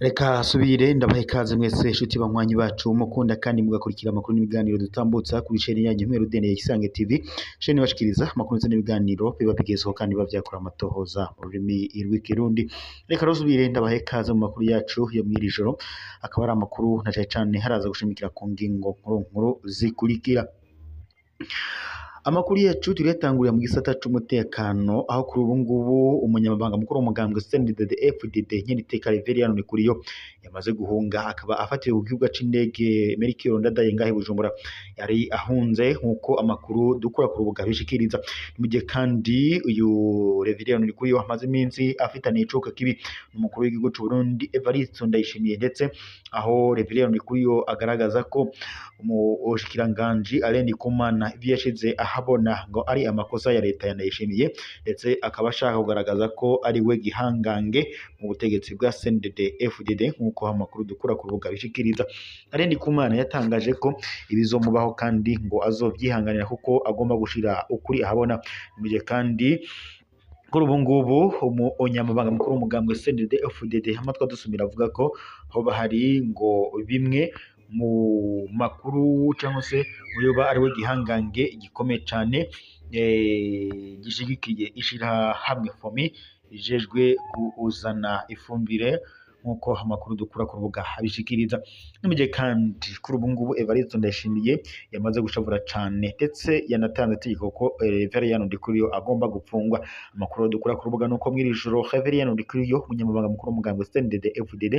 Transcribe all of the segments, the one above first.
Reka subire ndabaha ikaze mwese nshuti banywanyi bacu mukunda kandi mugakurikira amakuru n'ibiganiro dutambutsa kuri chaîne yanyu Mwerudene ya Isange TV, chaîne ibashikiriza amakuru ndetse n'ibiganiro biba bigezweho kandi biba vyakora amatohoza mu rurimi rw'ikirundi. Reka rusubire ndabaha ikaze mu makuru yacu yo mw'iri joro, akaba ari amakuru na cane cane haraza gushimikira ku ngingo nkuru nkuru zikurikira. Amakuru yacu turiyatangurira mu gisata c'umutekano, aho kuri ubu ngubu umunyamabanga mukuru w'umugambwe CNDD FDD Nyeniteka Reverien Ndikuriyo yamaze guhunga, akaba afatiwe ku kibuga c'indege Melchior Ndadaye ngahe Bujumbura. Yari ahunze nk'uko amakuru dukura ku rubuga bishikiriza. Mu gihe kandi uyu Reverien Ndikuriyo amaze iminsi afitaniye icuka kibi n'umukuru w'igihugu c'u Burundi Evariste Ndayishimiye, ndetse aho Reverien Ndikuriyo agaragaza ko umushikiranganji Alain Ndikumana ivyo yashize ahabona ngo ari amakosa ya leta ya Ndayishimiye, ndetse akaba ashaka kugaragaza ko ari we gihangange mu butegetsi bwa CNDD FDD nk'uko amakuru dukura ku rubuga bishikiriza. Alain Ndikumana yatangaje ko ibizomubaho kandi ngo azovyihanganira kuko agomba gushira ukuri ahabona. Mu gihe kandi kuri ubu ngubu umunyamabanga mukuru w'umugambwe CNDD FDD amatwi adusumira avuga ko hoba hari ngo bimwe mu makuru cyangwa se uyoba ari we gihangange gikomeye cane gishigikiye ishirahamwe FOMI rijejwe kuzana ifumbire nk'uko amakuru dukura ku rubuga abishikiriza. Ni mu gihe kandi kuri ubu ngubu Evariste Ndayishimiye yamaze gushavura cane, ndetse yanatanze itegeko ko Reverien Ndikuriyo agomba gupfungwa. Amakuru dukura ku rubuga nuko mw'iri joro Reverien Ndikuriyo umunyamabanga mukuru w'umugambwe CNDD FDD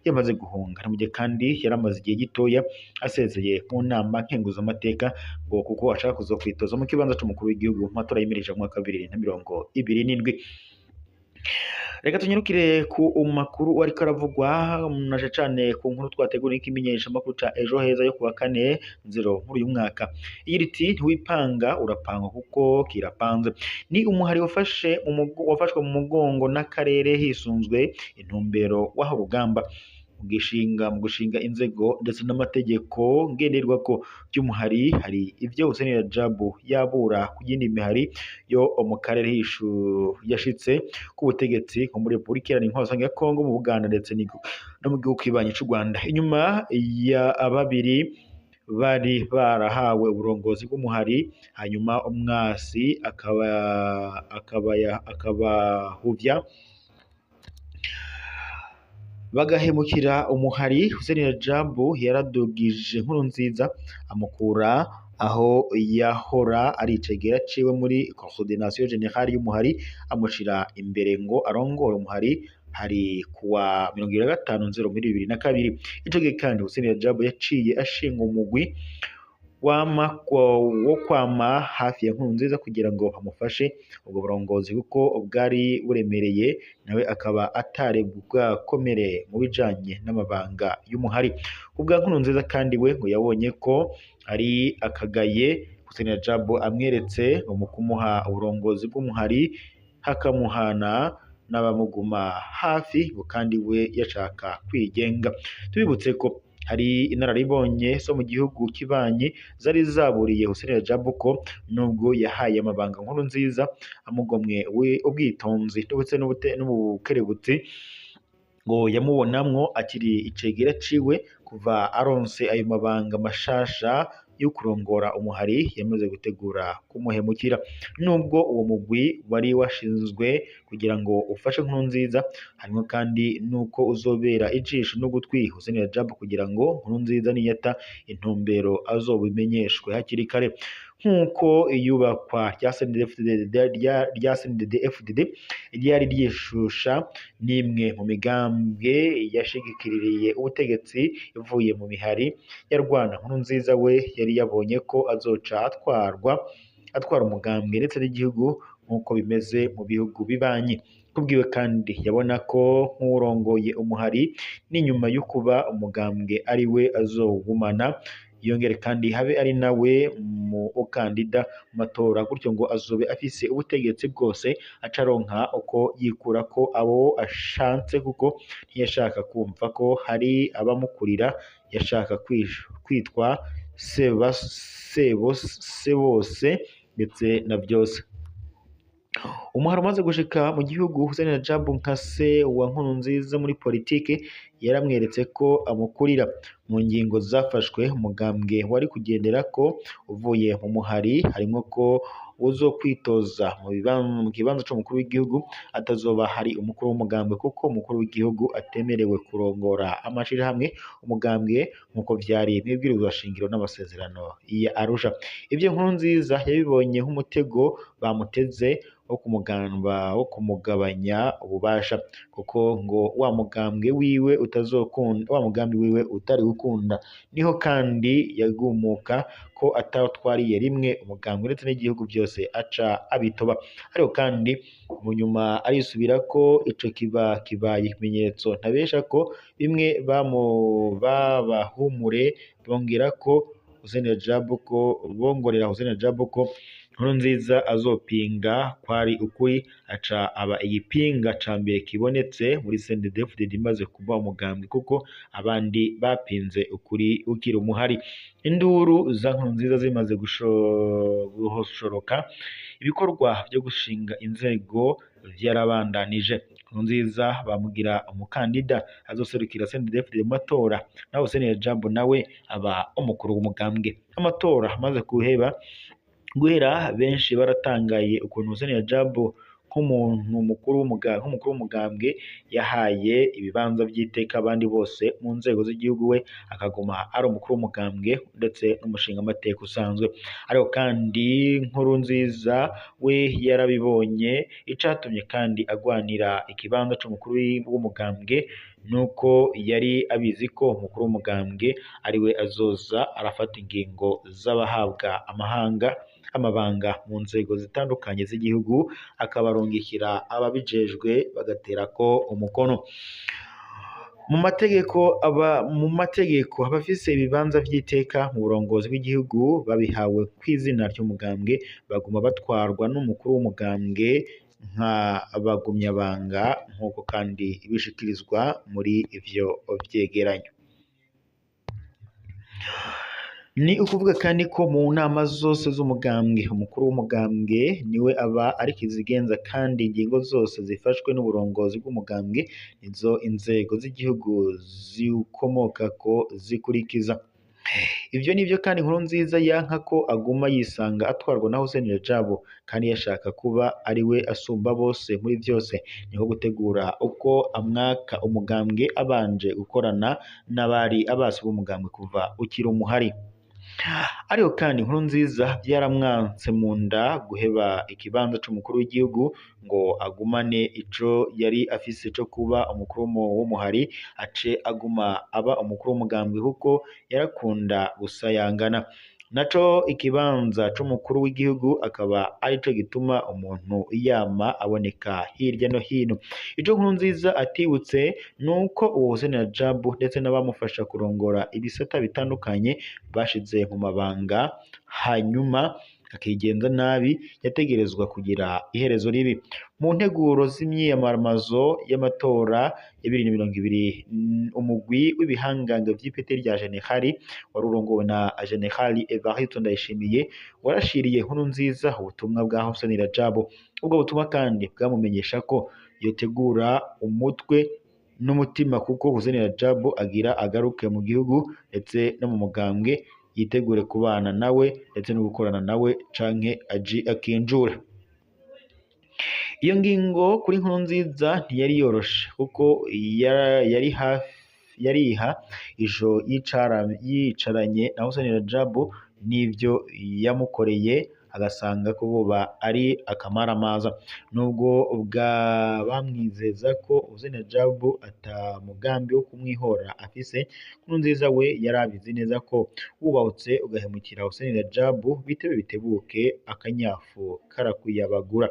yamaze guhunga. Ni mu gihe kandi yaramaze igihe gitoya asezeye mu nama nkenguzamateka ngo kuko ashaka kuzokwitoza mu kibanza c'umukuru w'igihugu mu matora yimirije mu mwaka wa 2027. Reka tunyarukire ku makuru ariko aravugwa na cane ku nkuru twateguriye ikimenyesha makuru ca Ejo Heza yo kuwa kane nzero muri uyu mwaka. Igira iti ntiwipanga urapangwa kuko kirapanze. Ni umuhari wafashwe mu mugongo n'akarere hisunzwe intumbero w'aho rugamba mu gushinga inzego ndetse n'amategeko ngenderwako by'umuhari. Hari ivyo Hussein Rajabu yabura ku yindi mihari yo mu karere yashitse ku butegetsi nko muri Repubulika Iharanira Intwaro Rusange ya Kongo, mu Buganda ndetse no mu gihugu kibanyi c'u Rwanda. Inyuma ya babiri bari barahawe uburongozi bw'umuhari, hanyuma umwasi akabahuvya bagahemukira umuhari. Hussein Rajabu yaradugije Nkurunziza amukura aho yahora aricegera ciwe muri coordination générale y'umuhari, amushira imbere ngo arongore umuhari. Hari kuwa 25 nzero muri 2002. Ico gihe kandi Hussein Rajabu yaciye ashinga umugwi wo kwama hafi ya Nkurunziza kugira ngo amufashe ubwo burongozi kuko bwari buremereye, nawe akaba atari bwakomere mu bijanye n'amabanga y'umuhari. Ubwa Nkurunziza kandi we ngo yabonye ko ari akagaye Hussein Rajabu amweretse ngo mu kumuha uburongozi bw'umuhari hakamuhana n'abamuguma hafi, ngo kandi we yashaka kwigenga. Tubibutse ko hari inararibonye zo mu gihugu kibanyi zari zaburiye Hussein Rajabu ko nubwo yahaye amabanga Nkurunziza amugomwe we ubwitonzi ndetse n'ubukerebutsi ngo yamubonamwo akiri icegera ciwe kuva aronse ayo mabanga mashasha yo kurongora umuhari yamaze gutegura kumuhemukira. Nubwo uwo mugwi wari washinzwe kugira ngo ufashe Nkurunziza, harimo kandi nuko uzobera ijisho n'ugutwi Hussein Rajabu kugira ngo Nkurunziza niyata intumbero azobimenyeshwe hakiri kare. Nk'uko iyubakwa rya CNDD FDD ryari ryishusha n'imwe mu migambwe yashigikiriye ubutegetsi ivuye mu mihari ya Rwanda, Nkurunziza we yari yabonye ko azoca atwara umugambwe ndetse n'igihugu nk'uko bimeze mu bihugu bibanyi. Kubwiwe kandi yabona ko nk'urongoye umuhari n'inyuma yo kuba umugambwe ari we azowugumana, yongere kandi habe ari nawe mu ukandida mu matora, gutyo ngo azobe afise ubutegetsi bwose acaronka uko yikura ko abo ashatse, kuko ntiyashaka kumva ko hari abamukurira, yashaka kwitwa Sebose ndetse na Vyose. Umuhari umaze gushika mu gihugu, Hussein Radjabu nka se wa Nkurunziza muri politike yaramweretse ko amukurira. Mu ngingo zafashwe umugambwe wari kugenderako uvuye mu muhari harimwo ko uzokwitoza mu kibanza c'umukuru w'igihugu atazoba hari umukuru w'umugambwe, kuko umukuru w'igihugu atemerewe kurongora amashirahamwe umugambwe nk'uko vyari mw'ibwirizwa shingiro n'amasezerano ya Arusha. Ivyo Nkurunziza yabibonye nk'umutego bamuteze wo kumugamba wo kumugabanya ububasha, kuko ngo wa mugambwe wiwe utazokunda, wa mugambi wiwe utari gukunda. Niho kandi yagumuka ko atawutwariye rimwe umugambwe ndetse n'igihugu byose aca abitoba. Ariko kandi mu nyuma arisubira ko ico kiba kibaye ikimenyetso ntabesha ko bimwe babahumure bongera ko Hussein Radjabu ko bongorera Hussein Radjabu ko Nkurunziza azopinga kwari ukuri, aca aba igipinga ca mbere kibonetse muri CNDD-FDD imaze kuba umugambwe, kuko abandi bapinze ukuri ukiri umuhari. Induru za Nkurunziza zimaze gushoroka, ibikorwa vyo gushinga inzego vyarabandanije. Nkurunziza bamugira umukandida azoserukira CNDD-FDD mu matora, naho Hussein Radjabu nawe aba umukuru w'umugambwe. Amatora amaze guhera benshi baratangaye ukuntu Hussein Radjabu nk'umuntu mukuru nk'umukuru w'umugambwe yahaye ibibanza vy'iteka abandi bose mu nzego z'igihugu, we akaguma ari umukuru w'umugambwe ndetse n'umushingamateka usanzwe. Ariko kandi Nkurunziza we yarabibonye, icatumye kandi agwanira ikibanza c'umukuru w'umugambwe nuko yari abizi ko umukuru w'umugambwe ariwe azoza arafata ingingo z'abahabwa amabanga mu nzego zitandukanye z'igihugu, akabarungikira ababijejwe bagaterako umukono. Mu mategeko abafise ibibanza vy'iteka mu burongozi bw'igihugu babihawe kw'izina ry'umugambwe baguma batwarwa n'umukuru w'umugambwe nka bagumyabanga, nk'uko kandi bishikirizwa muri ivyo vyegeranyo. Ni ukuvuga kandi ko mu nama zose z'umugambwe umukuru w'umugambwe niwe aba ari kizigenza, kandi ingingo zose zifashwe n'uburongozi bw'umugambwe nizo inzego z'igihugu ziwukomokako zikurikiza. Ivyo nivyo kandi Nkurunziza yanka ko aguma yisanga atwarwa na Hussein Radjabu, kandi yashaka kuba ariwe asumba bose muri vyose. Niho gutegura uko amwaka umugambwe abanje gukorana n'abari abasi b'umugambwe kuva ukiri umuhari. Ariko kandi Nkurunziza vyaramwanse mu nda guheba ikibanza c'umukuru w'igihugu ngo agumane ico yari afise co kuba umukuru w'umuhari, ace aguma aba umukuru w'umugambwe kuko yarakunda gusayangana. Naco ikibanza c'umukuru w'igihugu akaba arico gituma umuntu yama aboneka hirya no hino. Ico Nkurunziza atibutse nuko uwo Hussein Radjabu ndetse n'abamufasha kurongora ibisata bitandukanye bashize mu mabanga, hanyuma akigenza nabi, yategerezwa kugira iherezo ribi. Mu nteguro z'imyiyamamazo y'amatora ya 2020, umugwi w'ibihangange vy'ipete rya Generali wari urongowe na Generali Evariste Ndayishimiye warashiriye Nkurunziza ubutumwa bwa Hussein Radjabu. Ubwo butumwa kandi bwamumenyesha ko yotegura umutwe n'umutima, kuko Hussein Radjabu agira agaruke mu gihugu ndetse no mu mugambwe, yitegure kubana nawe ndetse no gukorana nawe canke aji akinjura. Iyo ngingo kuri Nkurunziza ntiyari yoroshe, kuko yariha ijo yicaranye na Hussein Radjabu n'ivyo yamukoreye, agasanga ko boba ari akamaramaza. Nubwo bamwizeza ko Hussein Radjabu ata mugambi wo kumwihora afise, Nkurunziza we yarabizi neza ko wubahutse ugahemukira Hussein Radjabu bitebe bitebuke akanyafu karakuyabagura.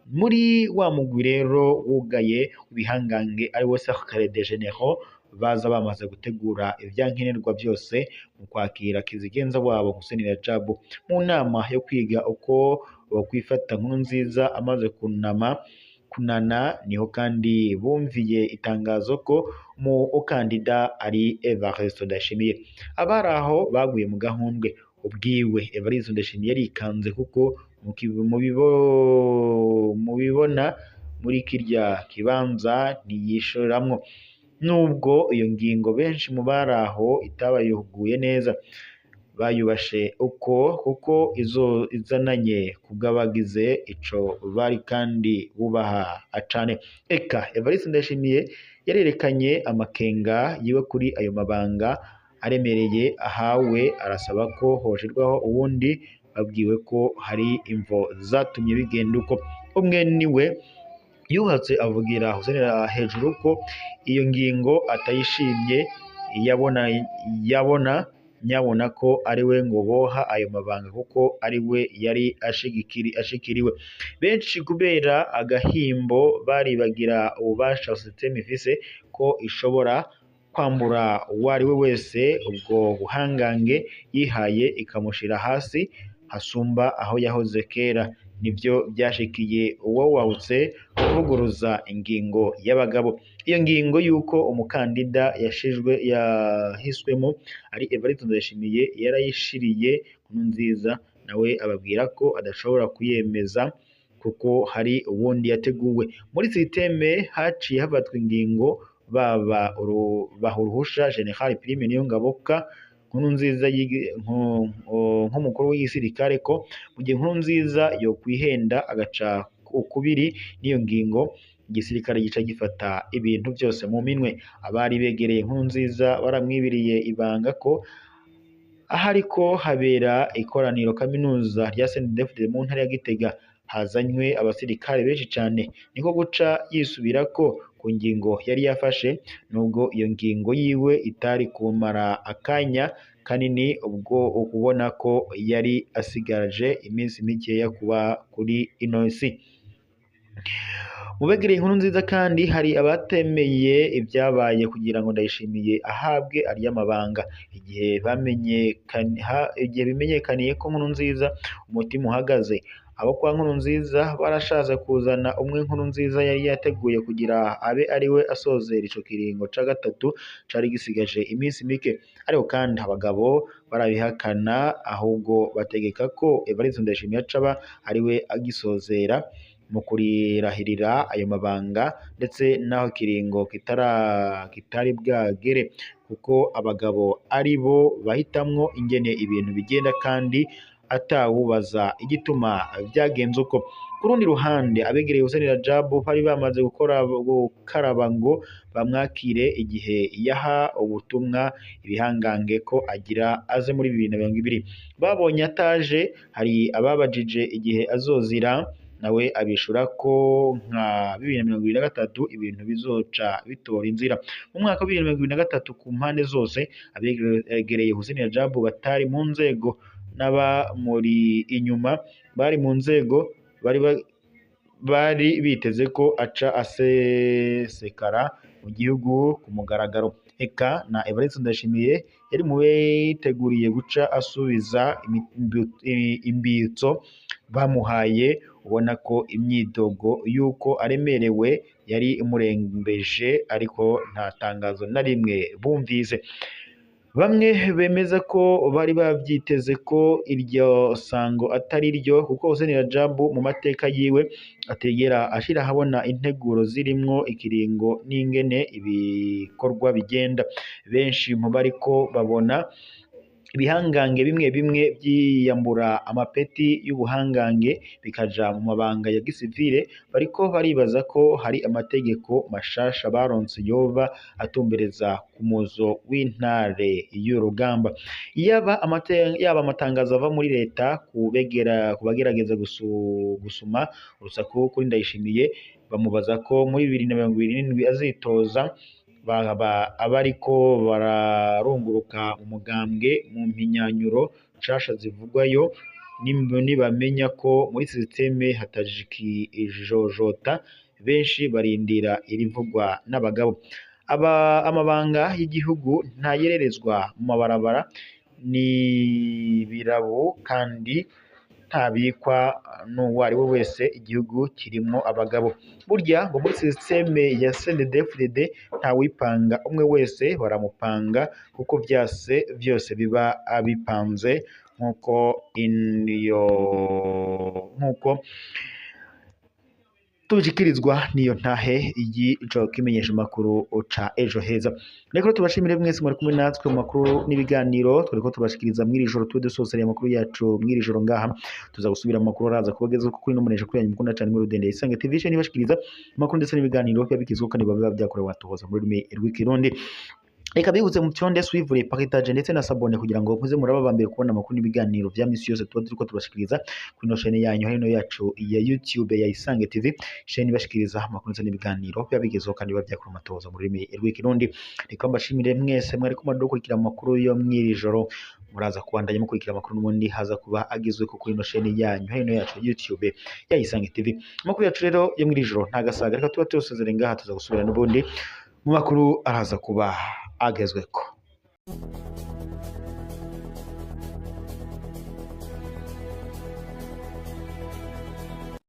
Muri wa mugwi rero wugaye w'ibihangange ari wo Cercle des Généraux, baza bamaze gutegura ivyankenerwa vyose mu kwakira kizigenza wabo Hussein Radjabu mu nama yo kwiga uko bokwifata Nkurunziza amaze kunama. Kunana. Niho kandi bumviye itangazo ko umukandida ari Evariste Ndayishimiye. Abari aho baguye mu gahundwe. Ubwiwe Evariste Ndayishimiye yarikanze kuko mubibona muri kirya kibanza ntiyishoramwo. Nubwo iyo ngingo benshi mu bari aho itabayuguye neza, bayubashe uko kuko izo izananye kubw'abagize ico bari kandi bubaha cane. Eka Evariste Ndayishimiye yarerekanye amakenga yiwe kuri ayo mabanga aremereye ahawe, arasaba ko hoshirwaho uwundi. Babwiwe ko hari imvo zatumye bigenda uko. Umwe niwe yubatse avugira Hussein hejuru ko iyo ngingo atayishimye, yabona nyabona ko ari we ngo boha ayo mabanga kuko ari we yari ashikiriwe. Benshi kubera agahimbo baribagira ububasha system ifise ko ishobora kwambura uwo ari we wese ubwo buhangange yihaye, ikamushira hasi hasumba aho yahoze kera. Nivyo vyashikiye uwo wahutse kuvuguruza ingingo y'abagabo. Iyo ngingo y'uko umukandida yahiswemo ari Evariste Ndayishimiye yarayishiriye Nkurunziza, nawe ababwira ko adashobora kuyemeza kuko hari uwundi yateguwe. Muri siteme haciye hafatwa ingingo baha uruhusha General Prime Niyongaboka Nkurunziza nk'umukuru w'igisirikare ko mu gihe Nkurunziza yokwihenda agaca ukubiri n'iyo ngingo, igisirikare gica gifata ibintu byose mu minwe. Abari begereye Nkurunziza baramwibiriye ibanga ko ahariko habera ikoraniro kaminuza rya CNDD-FDD mu ntara ya Gitega hazanywe abasirikare benshi cane, niko guca yisubirako ku ngingo yari yafashe, nubwo iyo ngingo yiwe itari kumara akanya kanini, ubwo ukubona ko yari asigaje iminsi mikeya kuba kuri ino si. Mu begereye Nkurunziza kandi hari abatemeye ibyabaye kugira ngo Ndayishimiye ahabwe arya mabanga. Igihe bimenyekaniye ko Nkurunziza umutima uhagaze, abo kwa Nkurunziza barashatse kuzana umwe Nkurunziza yari yateguye kugira abe ari we asozera ico kiringo ca gatatu cari gisigaje iminsi mike. Ariko kandi abagabo barabihakana, ahubwo bategeka ko Evariste Ndayishimiye acaba ari we agisozera mu kurirahirira ayo mabanga, ndetse n'aho kiringo kitari bwagere, kuko abagabo ari bo bahitamwo ingene ibintu bigenda kandi atawubaza igituma vyagenze uko. Ku rundi ruhande abegereye Hussein Rajabu bari bamaze gukaraba ngo bamwakire igihe yaha ubutumwa ibihangange ko agira aze muri 2020. Babonye ataje, hari ababajije igihe azozira, nawe abishura ko nka 2023 ibintu bizoca bitora inzira. Mu mwaka wa 2023 ku mpande zose abegereye Hussein Rajabu batari mu nzego n'abamuri inyuma bari mu nzego bari biteze ko aca asesekara mu gihugu ku mugaragaro. Eka na Evariste Ndayishimiye yari mu biteguriye guca asubiza imbitso bamuhaye, ubona ko imyidogo y'uko aremerewe yari imurembeje, ariko nta tangazo na rimwe bumvise. Bamwe bemeza ko bari bavyiteze ko iryo sango atari ryo, kuko Hussein Rajabu mu mateka yiwe atigera ashira ahabona integuro zirimwo ikiringo n'ingene ibikorwa bigenda. Benshi mu bariko babona ibihangange bimwe bimwe vyiyambura amapeti y'ubuhangange bikaja mu mabanga ya gisivile, bariko baribaza ko hari amategeko mashasha baronse yoba atumbereza ku muzo w'intare y'urugamba. Yaba amatangazo ava muri leta ku bagerageza gusuma urusaku kuri Ndayishimiye, bamubaza ko muri 2027 azitoza, abariko bararunguruka umugambwe mu mpinyanyuro nshasha zivugwayo, nibamenya ko muri systeme hatajikijojota, benshi barindira irivugwa n'abagabo. Amabanga y'igihugu ntayererezwa mu mabarabara n'ibirabo, kandi Ntabikwa n'uwo ari we wese, igihugu kirimwo abagabo. Burya ngo muri système ya CNDD-FDD ntawipanga, umwe wese baramupanga, kuko vyase vyose biba bipanze nkuko iyo nkuko tubishikirizwa n'iyo ntahe y'ico kimenyesha makuru ca Ejo Heza. Reka tubashimire mwese muri kumwe natwe mu makuru n'ibiganiro twariko tubashikiriza mw'iri joro. Tube dusosereye amakuru yacu mw'iri joro ngaha. Tuza gusubira mu makuru araza kubageza kuri no munesha kuri yanyu mukunda cane muri Rudende Isange TV, nibashikiriza amakuru ndetse n'ibiganiro biba bigizwe kandi biba byakorewe atohoza muri rurimi rw'Ikirundi. Reka bibutse mu cyonde suivre, partage ndetse na s'abonner kugira ngo muze muraba ba mbere kubona amakuru n'ibiganiro vya misi yose tuba turiko tubashikiriza kuri ino chaîne yanyu hino yacu ya YouTube ya Isange TV, chaîne ibashikiriza amakuru ndetse n'ibiganiro biba bigezweho kandi biba byakorewe amatohoza mu rurimi rw'Ikirundi. Reka mbashimire mwese mwariko muradukurikira mu makuru yo mw'iri joro. Muraza kubandanya mukurikira amakuru n'ubundi haza kuba agezweho kuri ino chaîne yanyu hino yacu ya YouTube ya Isange TV. Amakuru yacu rero yo mw'iri joro nta gasaga. Reka tuba tuyasozere ngaha, tuza gusubira n'ubundi mu makuru araza kuba agezweko.